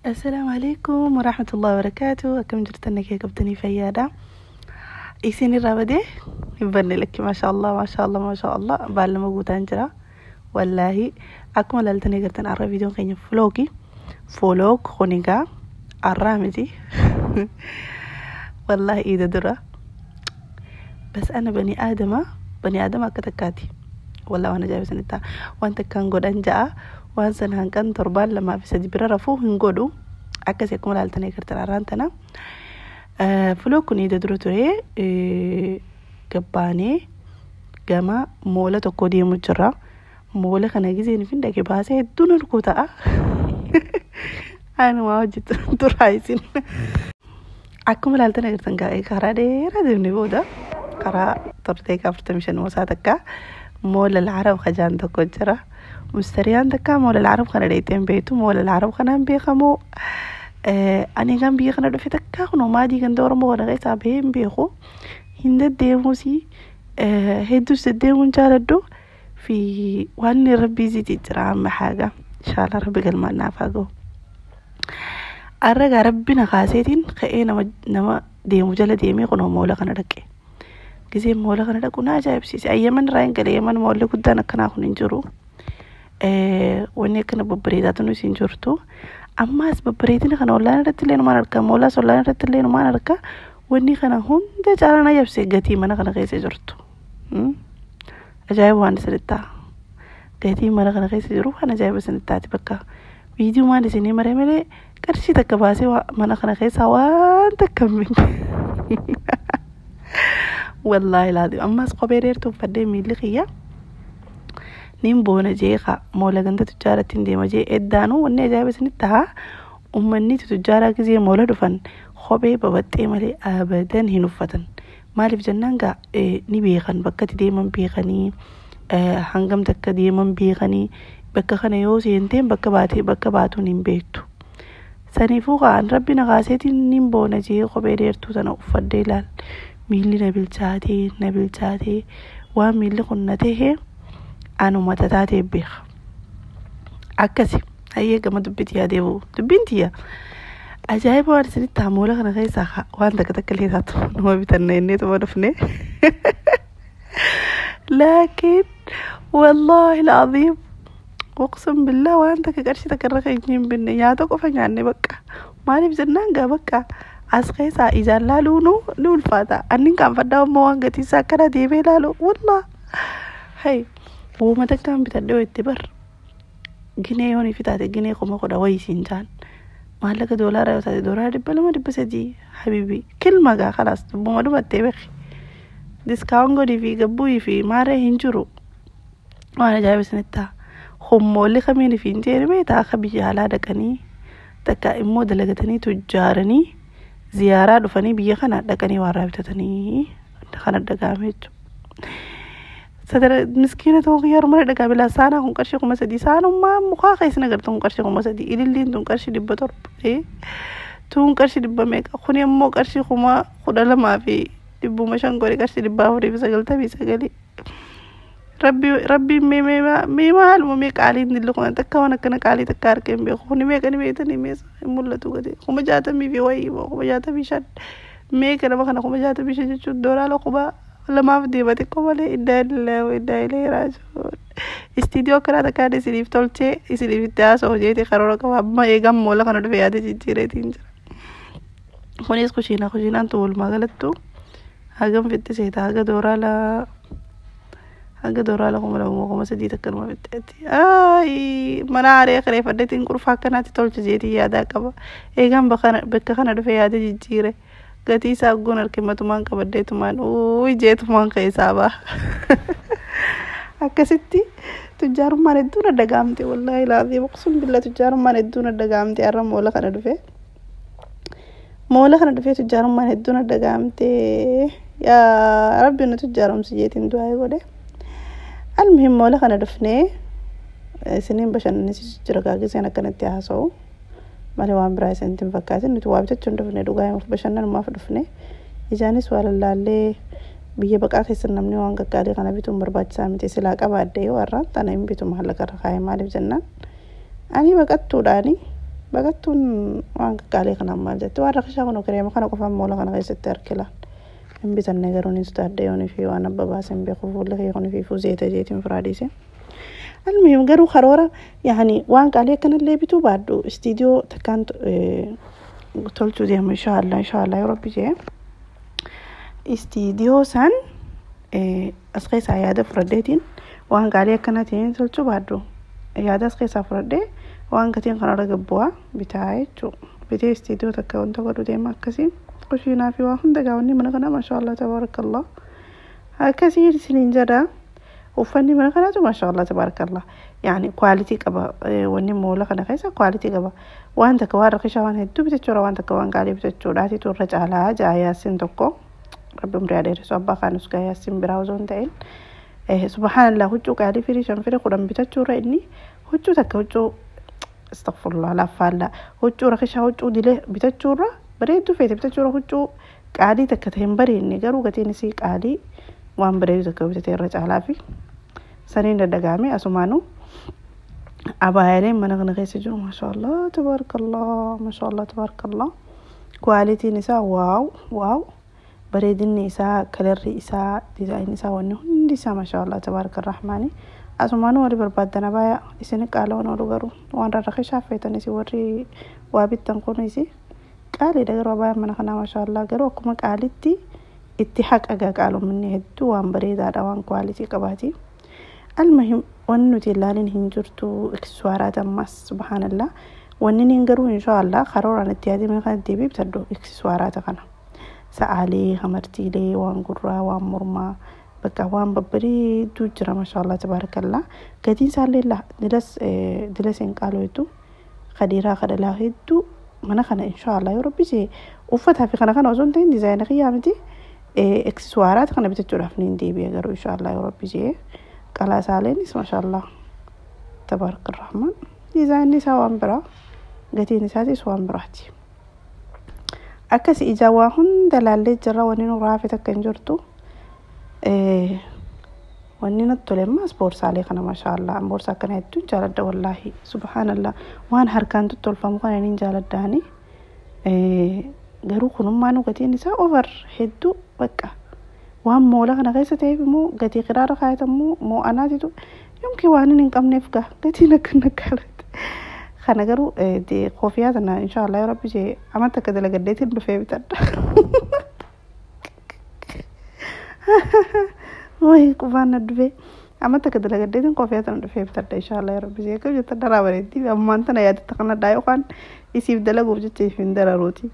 السلام عليكم ورحمة الله وبركاته. Akkam jirtan? Nagee qabdanii? Fayyaadha. Isin irraa badee hin banne lakki. Maashaallah, maashaallah, maashaallah, baallama guutaan jira. Wallaahi akkuma laaltanii gartan, arra viidiyoon keenya vlog. Vlog kun egaa arraa miti, wallaahi iida dura. Bas ana bani aadama, bani aadama akka takkaati. Wallaahi waan ajaa'iba isinitti ta'a. Waan takkaan godhan ja'a, waan sana hanqan torbaan 2 fi 3 bira rafuu hin godhu. Akkasii akkuma laaltanii gartan, arraan tana vlog kun iida dura ture. Gabbaanee gama mall tokko deemu jirra. Mall kana gizeen fin dhaqe baasee hedduu nan ta'a. Anuma hojjetu turaa isin. Akkuma ilaaltan agartan, karaa dheeraa deemne booda, karaa tortee 45 wasaa takka Mall Al-Arab kajaan tokko jira. Mustariyaan takka Mall Al-Arab kana dheeyteen beektu, Mall Al-Arab kanaan beekamu. Ani kan biyya kana dhufe takka kun maadii ganda Oromoo kana keessaa bahee hin beeku. Hin deddeemuus, hedduus deddeemuun jaaladhu. Fi waan rabbii ziiti jira amma haaga. Inshallah rabbi galmaan naaf haa ga'u. Arra rabbi na kaaseetiin ka'ee nama deemu jala deemee kunoo mall kana dhaqe. Gisee mall kana dhaqu na ajaa'ibsiise. Ayyaman irraa hin galee, Yaman malli guddaan akkanaa kun hin jiru. Wanni akkana babbareedaatu nus hin jirtu. Ammaas babbareedina kana ollaan irratti illee numaan arga. Mallaas ollaan irratti illee numaan arga. Wanni kana hunda caalaa na ajaa'ibsiise gatii mana kana keessa jirtu. Ajaa'iba waan isinitti ta'a. Gatii mana kana keessa jiru waan ajaa'iba isinitti taati bakka. Viidiyoo maan isinii maree malee qarshii takka baasee mana kana keessaa waan takka hin binne. Wallaahi laati ammas kophee dheertuu uffadhee miilli kiyya nin boona jee kaa mall ganda tujjaaratti hin deema jee. Eddaanuu wanni ajaa'iba isinitti ta'a, ummanni tujjaaraa gizee mall dhufan kophee babaxxee malee abadan hin uffatan. Maaliif jennaan gaa ni beekan, bakka itti deeman beekanii, hangam takka deeman beekanii, bakka kana yoo seenteen bakka baatee bakka baatuun hin beektu. Saniifuu kaan rabbi na kaaseetiin nin boona jee kophee dheertuu tana uffadhee ilaal. Miilli na bilchaatee, na bilchaatee, waan miilli kun na tahee anuma taatee beeka. Akkasi hayyee gama dubbitti yaadee bu'u. Dubbiin tiyya ajaa'iba waan isinitti ta'a, mall kana keessaa waan takka takka illee taatu nama bitanna inneetuma dhufne. Laakiin wallaahi al'aziim, uqsum billaa, waan takka qarshii takka irra keenya hin binne, nyaata qofa nyaanne bakka. Maaliif jennaan gaa bakka as keessaa ijaan laaluunu ni ulfaata. Annin qaanfadhaa immoo waan gatii isaa akkana deemee laalu wallaa. Hay wooma takkaan bitadhee itti bar. Ginee yoon ifi taate ginee 10,000 wayii siin jaan. Maallaqa doolaaraa yoo taate doolaara 200, 300, habibi kilma gaa kalaas dubbuma dhumattee beeki. Discount godhii fi gabbu'ii fi maaree hin jiru. Waan ajaa'iba isinitti ta'a. Hummoolli kamiin fi hin jeeni beektaa, akka biyya alaa dhaqanii takka immoo dalagatanii tujjaaranii ziyaaraa dhufanii biyya kana dhaqanii waan bitatanii kana dhaga'ame jechuudha. Sadara miskiina ta'uu kiyyaa mana dhaga'ame laa. Saanaa kun qarshii 3000, saanummaa mukaa keessa nagartu kun qarshii 3000, ililliin tun qarshii 700, tun qarshii dhibba meeqa, kun immoo qarshii 12,500 godhe, qarshii 499. Rabbi rabbiin mee mee mee maaluma mee qaaliin dilli kun takka waan akkana qaalii takka argee hin beeku. Kuni meeqa ni beektanii? Meesa hin mul'atu gadi 60,000 fi wayii moo 65,000 meeqa nama kana? 65,000 jechuun doolaara 2000f deema xiqqoo malee. Innaa lillahi wa innaa ilayhi raaji'uun. Istiidiyoo akkanaa takkaan isiniif tolchee isiniif itti haasa'u jeeti karoora qaba. Amma eegan mall kana dhufe yaada jijjiireetiin jira. Kunis kushiinaa, kushiinaan tun walumaa galattu hagam fixxe seeta? Haga doolaara 2000, 3000 takkanuma fixxeetti. Ayi mana haaree kireeffadheetiin qurfaa akkanaatti tolcha jeetii yaadaa qaba. Eegan bakka kana dhufe yaada jijjiire. Gatii isaa guun harke matumaan qabaddeetumaan uuyi jeetumaan keessaa ba'a. Akkasitti tujjaarummaan hedduu na dhagaamte, wallaahi laazim, uqsum billa, tujjaarummaan hedduu na dhagaamte har'a mall kana dhufe. Mall kana dhufee tujjaarummaan hedduu na dhagaamte. Yaa rabbi nu tujjaaromsi jeetiin du'aa godhe. Almuhim mall kana dhufnee isiniin bashannansiisu jira gaagiseen akkanatti haasa'u malee waan biraa isinitti hin fakkaatin. Nuti waa bitachuu hin dhufne, dhugaa himuuf bashannanumaaf dhufne. Ijaanis waa lallaallee biyya baqaa keessa namni waan gaggaarii kana bituun barbaachisaa miti. Silaa qabaadde yoo har'aan tana hin bitu maallaqa irra kaa'ee. Maaliif jennaan ani baqattuudhaani. Baqattuun waan qaqqaalee kanaan maal jette waan rakishaa kun kireema kana qofaan moola kana keessatti harkilaan. Hin bitanne garuu ni sodaadhe yoonii fi waan abba baaseen beeku fuulli kee kunii fi fuzeeta jeetiin firaa dhiise. Almuhim garuu karoora yaani waan qaalii akkanallee bituu baadhu istiidiyoo takkaan tolchuu deema inshaallah inshaallah yoo rabbi jee. Istiidiyoo san as keessaa yaada fudhadheetiin waan qaalii akkanatiin tolchuu baadhu yaada as keessaa fudhadhee waan gatiin kanarra gabbu'aa bitaa jechuudha. Bitee istiidiyoo takka wanta godhu deema akkasii kushiinaa fi waa hunda gaawwanni mana kanaa maashaallah tabaarakallah akkasii isiniin jedha. Uffanni mana kanaatu maashaallah tabaarakallah yaani kwaalitii qaba wanni moola kana keessa kwaalitii qaba waan takka waan rakishaa waan hedduu bitachuudha waan takka waan qaalii bitachuudhaatitu irra caalaa ja'a yaasiin tokko rabbi umrii haa dheeressu abbaa kaanus gaa yaasiin biraa osoo hin ta'in subhaanallah huccuu qaalii firii 5 firii 10 bitachuurra inni huccuu takka huccuu astaghfirullah laffaalla huccuu rakishaa huccuu dilee bitachuurra bareedduu feete bitachuurra huccuu qaalii takka ta'e hin bareedne garuu gatiin isii qaalii waan bareedu takka bitatee irra caalaa fi saniin daddagaame asumaanuu abaayaaleen mana kana keessa jiru maashaallah tabaarakallah maashaallah tabaarakallah kwaalitiin isaa waaw waaw bareedinni isaa kalarri isaa dizaayinni isaa wanni hundi isaa maashaallah tabaarakarrahmaani asumaanuu warri barbaaddan abaayaa isin qaalawan oolu garuu waan rarrakishaa feetan isin warri waa bittan kun isi qaaliidha garuu abaayaan mana kanaa maashaallah garuu akkuma qaalitti itti haqa gaa qaalomni hedduu waan bareedaadha waan kwaalitii qabaati. Almuhim wanni nuti ilaalin hin jirtu iksiswaaraat ammas subhaanallah wanni niin garuu inshaallah karooraan itti yaadame kan deebi'ee bitadhu iksiswaaraata kana sa'aalee hamartiilee waan gurraa waan mormaa bakka waan babbareedduu jira maashaallah tabaarakallah gatiin isaallee dilas hin qaaloo hedduu kadiiraa kadhalaa hedduu mana kana inshaallah yoo rabbi jee uffataa fi kana kana osoo hin ta'in dizaayina kiyyaa miti iksiswaaraata kana bitachuudhaaf niin deebi'a garuu inshaallah yoo rabbi jee. Qalaa isaaleenis maashaallah tabaaraka rahmaan dizaayinni isaa waan biraa gatiin isaatis waan biraati. Akkasi ijaa waa hunda laallee jirra wanni nu raafe takka hin jirtu. Wanni natti tole ammaas boorsaalee kana maashaallah an boorsaa akkana hedduun jaaladha wallaahi subhaanallah waan harkaan tottolfamu kana niin jaaladhaani. Garuu kunummaan gatiin isaa over hedduu bakka waan moola kana keessa ta'eef immoo gatii qiraara kaayatamu moo'anaatitu yomkii waan hin qabneef gaa gatiin akkana qaalatti. Kana garuu koofiyaa tana inshaallah yoo rabbi jee amata akka dalagaddeetiin dhufee bitadha. Wayi qufaan na dhufee amata akka dalagaddeetiin koofiyaa tana dhufee bitadha inshaallah yoo rabbi jee akkam jetta daraa bareeddii ammaan tana yaadatta kana dhaa yookaan isiif dalaguuf jecha if hin dararuuti.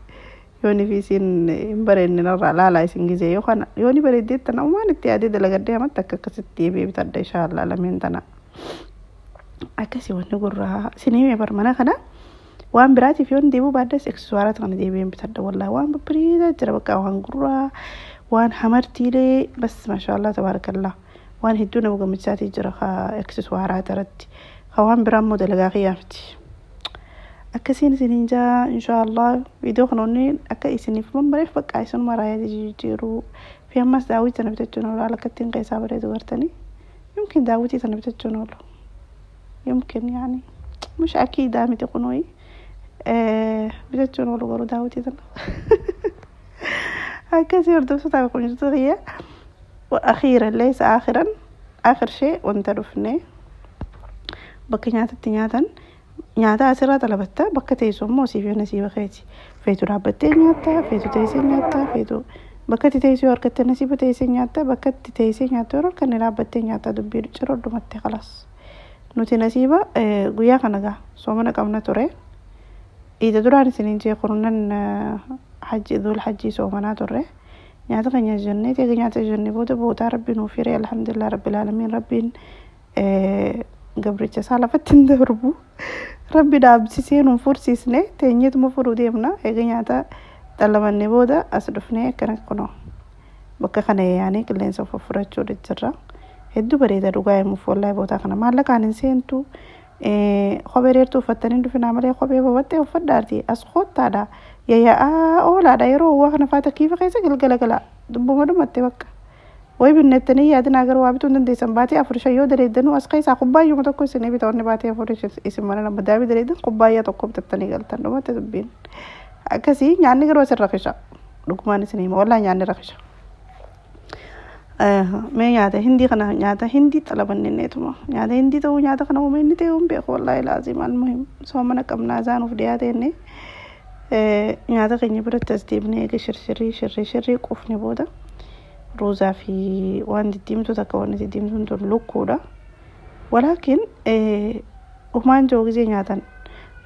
Yooni fi isin hin bareedne narraa laalaa isin gizee yookaan yooni bareeddee tana uumaan itti yaadee dalagadde amatti akka akkasitti deebi'ee bitadha inshaallah lameen tana. Akkasii wanni gurraa isin himee bar mana kana waan biraatiif yoon deebuu baaddas iksiswaaraata kana deebi'een bitadha wallaahi waan babbareedaa jira bakka waan gurraa waan hamartiilee bas maashaallah tabaarakallah waan hedduu nama gammachiisaatii jira iksiswaaraata irratti waan biraa immoo dalagaa kiyyaa miti. Akkasiin isiniin jaa inshaallah viidiyoo kana onni akka isiniif mammareef bakka isinuma raayyaa jijjiiruu fi ammas daawwitii sana bitachuun oolu haala akkattiin keessaa bareedu gartanii yumkin daawwitii sana bitachuun oolu yumkin yaani mush akiidaa miti kunuyi bitachuun oolu garuu daawwitii sana akkasii hordoftoota kunuunsituu kiyya akhiiran leessa akhiran akhir shee wanta dhufne bakka nyaatatti nyaatan nyaata asirraa xalabatta bakka teessu immoo siif yoo nasiiba keeti feetu dhaabbattee nyaatta feetu teessee nyaatta feetu bakka itti teessuu harkatte nasiiba teessee nyaatta bakka itti teessee nyaattu yeroo harkanne dhaabbattee nyaatta dubbii ciroo dhumatte khalaas nuti nasiiba guyyaa kana gaa soomana qabna ture iida duraan isiniin jee kunuunan hajji duul hajjii soomanaa turre nyaata keenya jennee teega nyaata jennee booda boodaa rabbi nuuf hiree alhamdulillah rabbil aalamiin rabbiin gabricha isaa lafatti hin darbu rabbi dhaabsisee nuun fursiisne teenyeetuma furuu deemna eega nyaata xallamanne booda as dhufnee akkana kunoo bakka kana yaanee qilleensa of fudhachuudha jirra hedduu bareeda dhugaa himuuf wallaahi bootaa kana maallaqaan hin seentu kophee dheertuu uffattanii dhufinaa malee kophee babattee uffadhaati as koottaadha yayya'aa oolaadha yeroo ho'aa kana faata kiifa keessa galgala gala dubbuma dhumatte bakka Way binnettanii yaadin agar waa bituu hin dandeessan baatii 4 5 yoo dareeddanuu as keessaa kubbaayyuma tokko isinii bita wanni baatii 4 isin mana nama daamii dareeddan kubbaayyaa tokko bitattanii galtan dhumatti dubbiin. Akkasii nyaanni garuu asin rakisha dhugumaan isin hima wallaahi nyaanni rakisha. Mee nyaata hindii kana nyaata hindii xalabanneetuma nyaata hindii ta'uu nyaata kana uuma inni ta'uu hin beeku wallaahi laazim almuhim soomana qabnaa zaanuuf dhiyaate inni nyaata keenya biratti as deemnee eega shirshirrii shirrii shirrii quufne booda ruuzaa fi waan diddiimtuu takka wanni diddiimtuun tun lukkuudha. Walaakin umaan jiru gisee nyaatan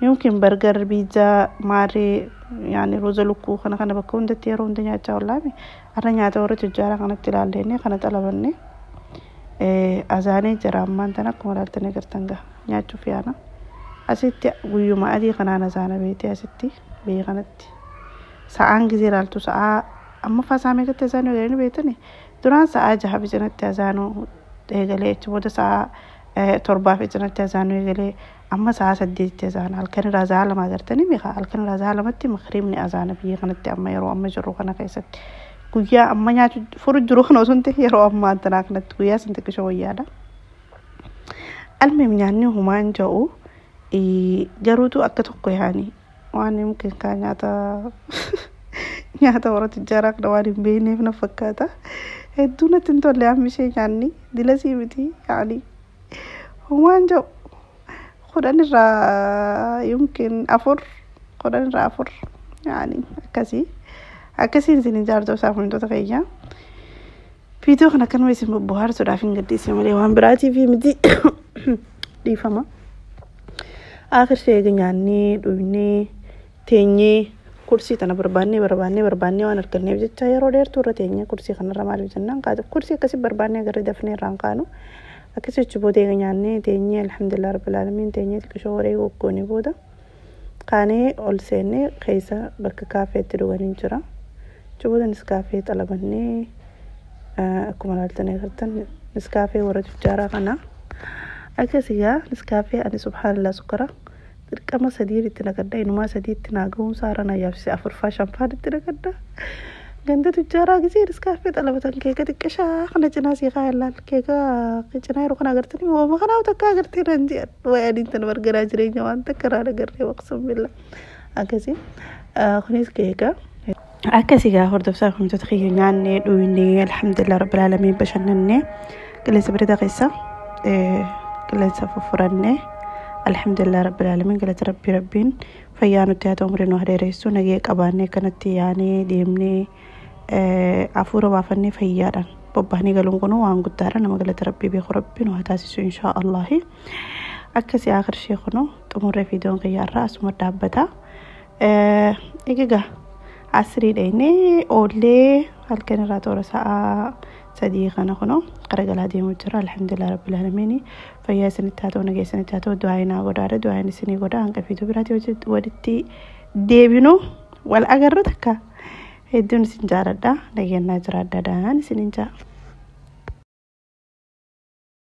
yookiin bargar biizaa maarree yaani ruuza lukkuu kana kana bakka hundatti yeroo hunda nyaachaa ollaame har'a nyaata warra tujjaaraa kanatti ilaalleenee kana xalabanne azaanee jira ammaan tana akkuma ilaaltanii agartan gaha nyaachuuf yaana. Asitti guyyuma adii kanaan azaana beetee asitti biyya kanatti sa'aan gisee ilaaltu sa'aa amma faa meeqatti azaanuu eegalanii beektani duraan sa'aa 6 fi cinatti azaanuu eegalee achi booda sa'aa 7 fi cinatti azaanuu eegalee amma sa'aa 8tti azaana halkan irraa sa'aa 2 agartanii beekaa halkan irraa sa'aa 2tti makriibni azaana biyya kanatti amma yeroo amma jirru kana keessatti guyyaa amma nyaachuu furu jiru kana osoo hin ta'in yeroo ammaa tanaa kanatti guyyaa san xiqqisho wayyaadha. Almeem nyaanni humaan jedhu garuutu akka tokko yaani waan yookiin kaa nyaata nyaata warra tujjaaraa kana waan hin beekneef na fakkaata. Hedduu natti hin tolle hammi ishee nyaanni dilasii miti yaani humaan jedhu 10 irraa yookiin 4 10 irraa 4 yaani akkasii akkasiin isin ijaartuu isaa fuuntoota keenya. Viidiyoo kana akkanuma isin bohaarsuudhaaf hin gadhiise malee waan biraatiif miti dhiifama. Akhir eega nyaannee dhugnee teenyee kursii tana barbaannee barbaannee barbaannee waan arganneef jecha yeroo dheertuu irra teenyee kursii kanarra maaliif jennaan kaatu kursii akkasii barbaannee agarree dafnee irraan kaanu akkasii jechi booda eega nyaannee teenyee alhamdulillah rabbil aalamiin teenyee xiqqishoo waree goggoonee booda kaanee ol seennee keessa bakka kaafeetti dhuganii jira. Achi booda niskaafee xalabannee akkuma ilaaltanii agartan niskaafee warra tujjaaraa kana akkasii gaa niskaafee ani subhaanallah sukkara dirqama 3 itti naqadha inumaa 3 itti naa ga'uun saara na yaabsise 4 faa 5 faa itti naqadha. Ganda tujjaaraa gisee niskaafee xalabatan keeka xiqqishaa kana cinaa sii kaa ilaal keeka cinaa yeroo kana agartanii wooma kanaa takka agartee nan jedhan wayi adiin tana bargaraa jireenya waan takka irraa agarree waqsum billa akkasii kunis keeka. Akkasii gaa hordofsaa kumtoota kiyya nyaannee dhugnee alhamdulillah rabbil aalamiin bashannannee qilleensa bareedaa keessa qilleensa fuffurannee alhamdulillah rabbil aalamiin galata rabbii rabbiin fayyaa nutti haa ta'u umurii nu haa dheeressu nagee qabaannee kanatti yaanee deemnee hafuura baafannee fayyaadhaan bobba'anii galuun kun waan guddaadha nama galata rabbii beeku rabbiin nu haa taasisu inshaa Allahi. Akkasii akhir ishee kunoo xumurree viidiyoon kiyyaarraa asuma dhaabbata. Egaa asrii dheenee oollee halkan irraa toora sa'aa 3 kana kunoo qara galaa deemuu jira alhamdulillah rabbil aalamiin fayyaa isinitti haa ta'u nagaa isinitti haa ta'u du'aa naa godhaadha du'aan isinii godha hanga viidiyoo biraatii walitti deebinu wal agarru takka hedduun isin jaaladha nageenyaa jiraadhaadhaan isinin jaa.